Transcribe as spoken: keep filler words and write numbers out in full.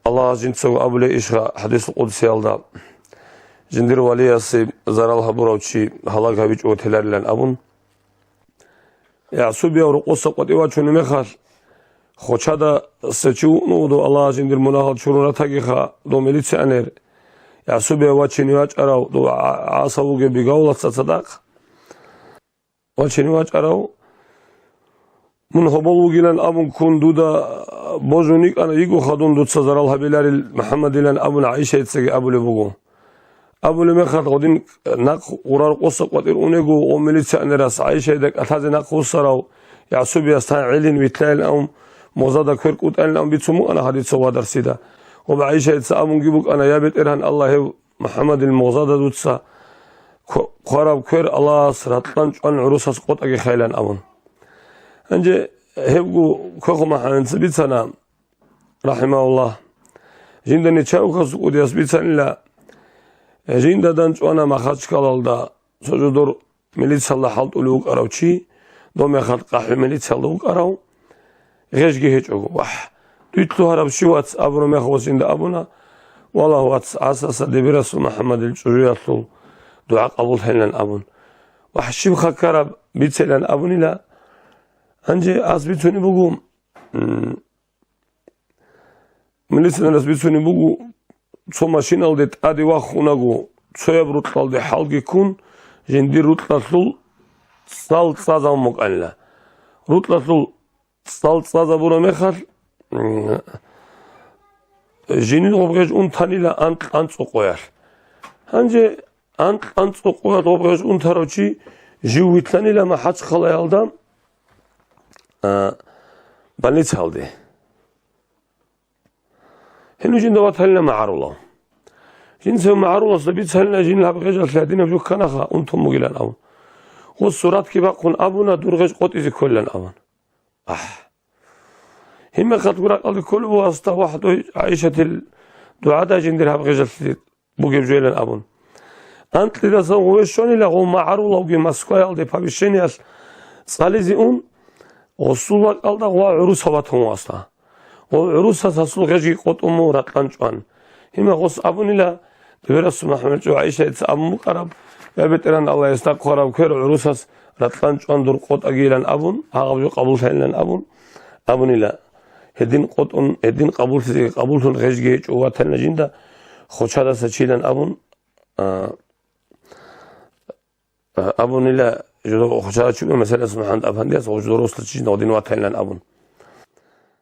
Аллагьас жинцаго абулеб ишха хӀадисул къудсиялда, жиндир валиясе зарал гьабурав чи гьалаг гьавичӀого теларилан абун. ГӀасубияв рокъоса къватӀив вачунеб мехалъ, хочадаса чи вугьун вуго, Аллагьас жиндир мунагьал чурун ратагиха, дов милиционер, гӀасубияв вачине вачӀарав, дов гӀа-, гӀасав вугев бигавлаца цадахъ. Вачине вачӀарав, мун гьобол вугилан абун ккун дуда божун йикӀана, йигоха дун дуца зарал гьабиларил МухӀаммадилан абун ГӀайшайицаги абулеб буго. Абулеб мехалъ гъодин нахъ гъурар къоса къватӀир унего, о милиционерас ГӀайшайда кӀалъазе нахъ вуссарав гӀасубияс тан гӀелин витлъайилан абун, мозада квер кӀутӀайилан абун бицун букӀана гьадица вадарсида. Ва ГӀайшайица абунги букӀана: «Я БетӀергьан Аллагь, гьев МухӀаммадил мозада дуца кв-, хъвараб квер Аллагьас ракьан чӀван гӀурусас къотӀаги хайилан», – абун. Гьанже гьебго квехъо МухӀаммадица бицана, рахӀимагьуллагь. Жинда нечаевхъас кӀудияс бицанила, жинда данчӀвана Махачкалалда цо жодор милициялда хӀалтӀулев вукӀарав чи, дов мехалъ къахӀу милициялда вукӀарав, гъежги гьечӀого. «Вагь, дуй лъугьараб щив, вац?» – абураб мехалъ гъосинда абуна: «Валлагь, вац, гӀасаса дибирасул МухӀаммадил чӀужуялъул дугӀа къабуллъайилан», – абун. «Вагь, щибха ккараб, бицейилан», – абунила. Гьанже ас бицунеб буго, м, милиционерас бицунеб буго, цо машиналде тӀаде вахунаго, цояб рукьалде хӀалги ккун, жиндир рукьалъул цӀал цӀазабун букӀанила. Рукьалъул цӀал цӀазабураб мехалъ, м, жинин гъоб гъеж унтанила анкь анцӀукъоялъ. Гьанже анкь анцӀукъоялъ гъоб гъеж унтарав чи жив витлъанила Махачкалаялда, а, больницаялде. Гьенив жинда ватанила магӀарулав. Жинца магӀаруласда бицанила, жинил гьаб гъежалъе гьадинаб жо кканаха, унтун бугилан абун. Гъос суратги бахъун абуна, дур гъеж къотӀизе кколилан абун. Ахь. Гьебмехалъ гуракьалде кколеб васда вахӀдой ГӀайшатил дугӀада жиндир гьаб гъежалъе бугеб жойилан абун. Анкьидасан гъове щванила гъов магӀарулавги Москваялде повещениялъ цӀализе ун, гъосул бакӀалда гъов гӀурусав ватун васда. Гъов гӀурусас гьасул гъежги къотӀун мун ракьан чӀван. Гьима гъос абунила, дибирасул МухӀаммадил чӀужу ГӀайшайица абун букӀараб: «Я БетӀергьан Аллагь, гьесда хъвараб квер гӀурусас ракьан чӀван дур къотӀагийилан», – абун, гьагъаб жо къабуллъайилан абун, абунила. Гьедин къотӀун, гьедин къабуллъизеги къабуллъун гъежги гьечӀо ватанила жинда, хочадаса чилан абун, а, а, абунила, жо-, хочада чула меселас МухӀаммад Афандияс гъуж доросла чижин гъодин ватанилан абун.